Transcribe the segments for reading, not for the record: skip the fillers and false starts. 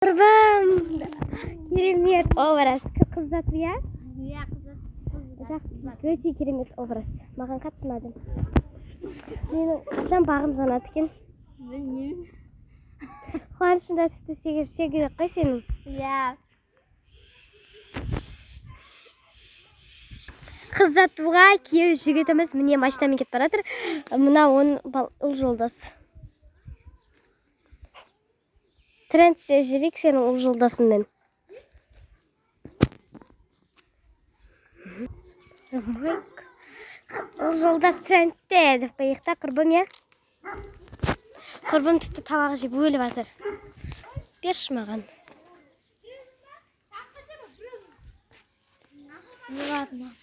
Құрбым, керемет образ. Қыз ұзату, иә? Иә, қызы. Жақсы, өте керемет образ. Маған қатты ұнады. Менің қашан бағым жанады екен? Білмеймін. Қуанышымда тіпті шегі жоқ қой сенің. Иә. Қыз ұзатуға күйеу жігітіміз міне машинамен кетіп бара жатыр. Мына оның ұл жолдас. Тренд істеп жіберейік сенің ұл жолдасыңмен. Майк. Ұл жолдас трендте деп қояйық та, құрбым, иә? Құрбым тіпті тамақ жеп өліп жатыр. Берші маған. Ну ладно.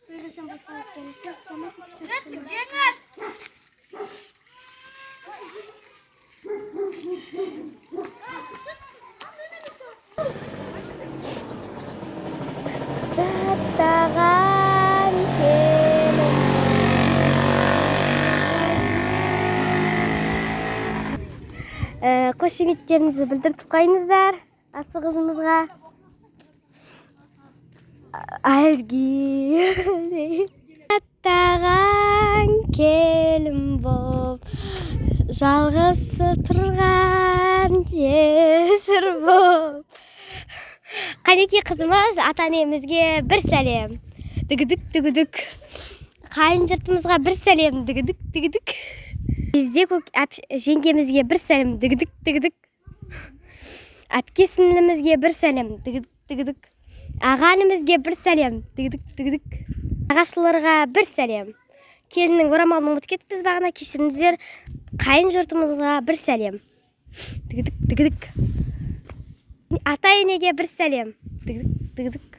Той қашан басталады екен? Жеңіс! Саттаған келін. Қошеметтеріңізді білдіртіп қойыңыздар асыл қызымызға. Әлгі аттаған келін боп, жалғыз тұрған жесір боп. Қанекей, қызымыз, ата енемізге бір сәлем. Дігідік, дігідік. Қайын жұртымызға бір сәлем. Дігідік, дігідік. Жезде көк жеңгемізге бір сәлем. Дігідік, дігідік. Әпке сіңлімізге бір сәлем. Дігідік, дігідік. Аға інімізге бір сәлем. Дігідік, дігідік. Ағашыларға бір сәлем. Келіннің орамалын ұмытып кетіппіз бағана, кешіріңіздер. Қайын жұртымызға бір сәлем. Дігідік, дігідік. Ата енеге бір сәлем. Дігідік, дігідік.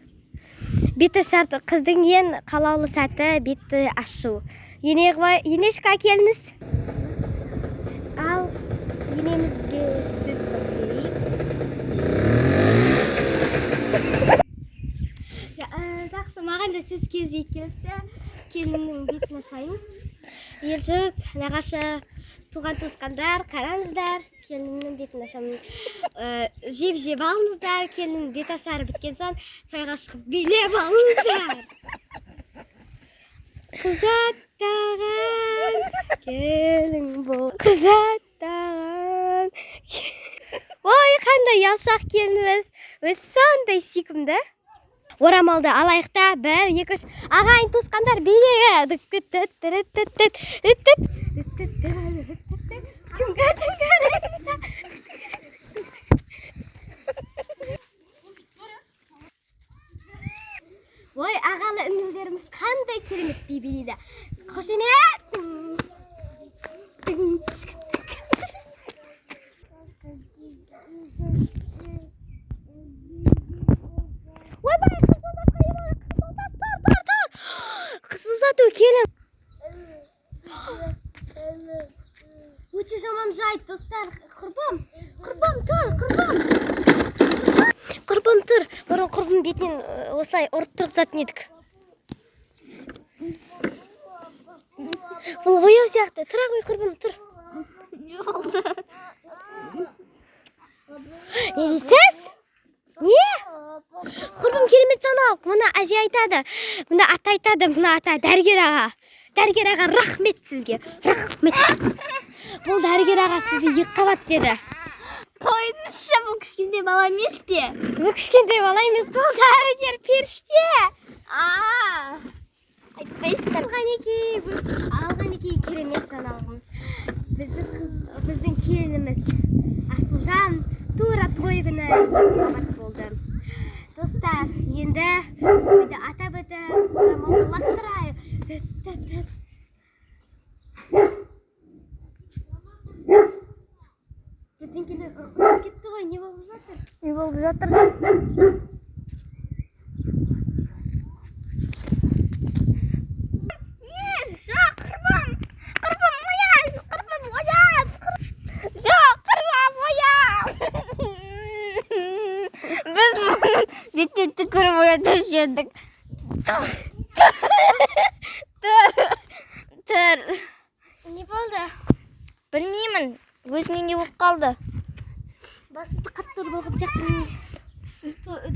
Беті шарт қыздың ең қалаулы сәті бетті ашу. Ене енешка, келіңіз. Ал енемізге сөз салып берейік. Жақсы, маған да сөз кезегі келіпті. Келіннің бетін ашайын. Ел жұрт, нағашы, туған туысқандар, қараңыздар, келінімнің бетін ашамын. Жеп жеп алыңыздар, келіннің бет ашары біткен соң тойға шығып билеп алыңыздар. Қыз аттаған келін бол, қыз аттаған. Ой, қандай ұялшақ келініміз, өзі сондай сүйкімді. Орамалды алайық та, бір, екі, үш, ағайын туысқандар биле. Чунга, чунга. Ой, ағалы інілеріміз қандай керемет би билейді. Қошемет. Ойбай, қыз жолдасқа не болды? Қыз жолдас, тұр, тұр, тұр. Қыз ұзату келін. Өте жаман жайт, достар. Құрбым, құрбым, тұр, құрбым. Құрбым, тұр. Бұрын құрбым бетінен осылай ұрып тұрғызатын едік. Бұл бояу сияқты. Тұра ғой, құрбым, тұр. Не болды? Не дейсіз? Не? Құрбым, керемет жаңалық. Мына әже айтады, мына ата айтады, мына ата дәрігер аға. Дәрігер аға, рахмет сізге. Рахмет. Бұл дәрігер аға сізді екі қабат деді. Қойыңызшы, бұл кішкентай бала емес пе? Бұл кішкентай бала емес, бұл дәрігер періште. А, айтпайсыздар. Алғанекей, алғанекей, керемет жаңалығымыз. Біздің қыз, біздің келініміз Асылжан тура той күні екі қабат болды. Достар, енді тойды атап өтіп, орамалды лақтырайық. Тіт-тіт. Бірдеңкелер ұрып кетті ғой, не болып жатыр? Не болып жатыр? Не, жоқ, құрбым. Құрбым, оян, құрбым, оян. Жоқ, құрбым, оян. Біз мұның бетіне түкіріп оятып жібердік. Тұр. Тұр. Тұр. Не болды? Білмеймін, өзіне не болып қалды? Басымды қатты ұрып алған сияқтымын.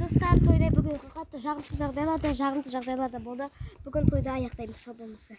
Достар, тойда бүгін қатты жағымсыз жағдайлар да, жағымды жағдайлар да болды. Бүгін тойды аяқтаймыз. Сау болыңыздар.